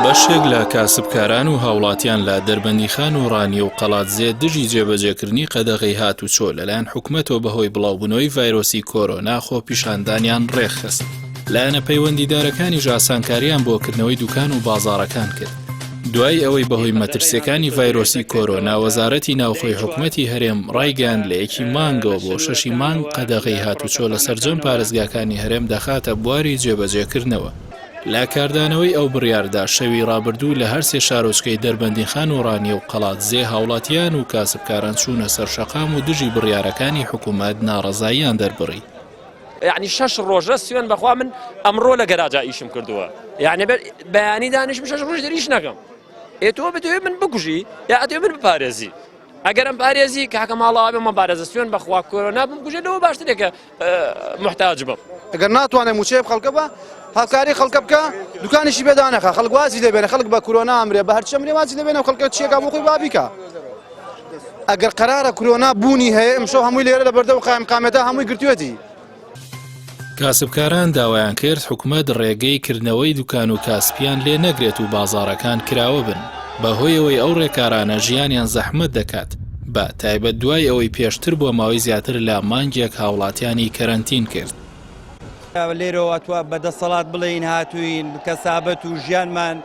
بەشێک لە کاسبکاران و هاوڵاتیان لە دەربەندیخان و ڕانیە و قەڵادزێ دژی جێبەجێکردنی قەدەغەی هاتوچۆ لەلایەن حکومەتەوە بەهۆی بڵاوبوونەوەی ڤایرۆسی کۆرۆنا خۆپیشاندانیان ڕێکخست. لایەنە پەیوەندیدارەکانیش ئاسانکارییان بۆ کردنەوەی دوکان و بازاڕەکان کرد. دوای ئەوەی بەهۆی مەترسیەکانی ڤایرۆسی کۆرۆنا وەزارەتی ناوخۆی حکومەتی هەرێم ڕایگەیاند لە یەکی مانگەوە بۆ شەشی مانگ قەدەغەی هاتوچۆ لە سەرجەم پارێزگاکانی هەرێم دەخاتە بواری جێبەجێکردنەوە. لە کاردانەوەی ئەو بڕیاردا شەوی ڕابردوو لە هەرسێ شارۆچکەی دەربەندیخان و ڕانیە و قەڵادزێ هاوڵاتیان و کاسبکاران چوونە سەر شەقام و دژی بڕیارەکانی حکومەت ناڕەزاییان دەربڕی. یعنی شەش ڕۆژە سوێن بەخوا من ئەمڕۆ لە گەراجا ئیشم کردووە یعنی بەیانی دانیشم شەش ڕۆژ دەریش نەکەم ئێ تۆ بتەوێ من بکوژی یا ئەتەوێ من بپارێزی ئەگەر ئەم پارێزی کاکە ماڵەوە بێ مەپارێزە سوێن بەخوا کۆرۆنا بمکوژێ لەوە باشترێکە محتاج بم ئەگەر ناتوانێت موچەیە خەڵکە بە هاوکاری خەڵکە بکە دوکانیشی بێدانەخە خەڵک وازی لێبێنە خەڵک بە کۆرۆنا ئەمرێ بە هەرچی ئەمرێ وازی لێبێنە خەڵکە چیەکە بۆ خۆی با بیکە ئەگەر قەرارە کرۆنا بوونی هەیە ئمشەو هەمووی لێرە لە بەردەم قایمقامێتە هەمووی گرتوێتی. کاسبکاران داوایان کرد حکومەت ڕێگەی کردنەوەی دوکان و کاسپیان لێ نەگرێت و بازاڕەکان کراوە بن، بەهۆیەوەی ئەو ڕێکارانە ژیانیان زەحمەت دەکات، بە تایبەت دوای ئەوەی پێشتر بۆ ماوەی زیاتر لە مانگێک هاوڵاتیانی کەرەنتین کرد. لێرەوە توا بە دەسەڵات بڵێین هاتووین کەسابەت و ژیانمان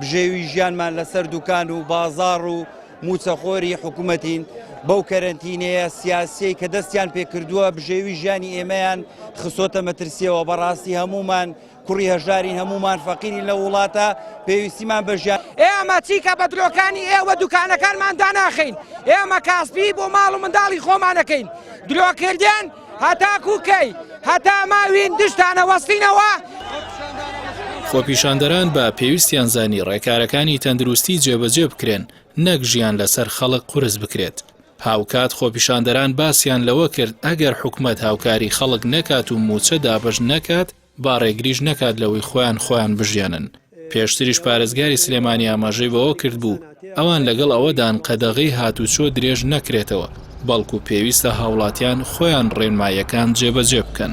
بژێوی ژیانمان لەسەر دوکان و بازاڕ و مووچەخۆری حکومەتین، بەو کەرەنتینەیە سیاسیەی کە دەستیان پێکردووە بژێوی ژیانی ئێمەیان خستۆتە مەترسیەوە، بەڕاستی هەموومان کوڕی هەژارین هەموومان فەقیرین لەو وڵاتە پێویستیمان بە ژیان. ئێمە چیکە بە درۆکانی ئێوە دوکانەکانمان داناخەین، ئێمە کاسپی بۆ ماڵ و منداڵی خۆمان ئەکەین، درۆکردن هەتاکو کەی؟ هەتا ماوین دژتانە وەستینەوە؟ خۆپیشاندەران بە پێویستیان زانی ڕێکارەکانی تەندروستی جێبەجێ بکرێن نەک ژیان لەسەر خەڵک قورس بکرێت. هاوکات خۆپیشاندەران باسیان لەوە کرد ئەگەر حکومەت هاوکاری خەڵک نەکات و مووچە دابەش نەکات با ڕێگریش نەکات لەوەی خۆیان خۆیان بژیەنن. پێشتریش پارێزگاری سلێمانی ئاماژەی بەوە کردبوو، ئەوان لەگەڵ ئەوەدان قەدەغەی هاتوچۆ درێژ نەکرێتەوە، بەڵکو پێویستە هاوڵاتیان خۆیان ڕێنماییەکان جێبەجێ بکەن.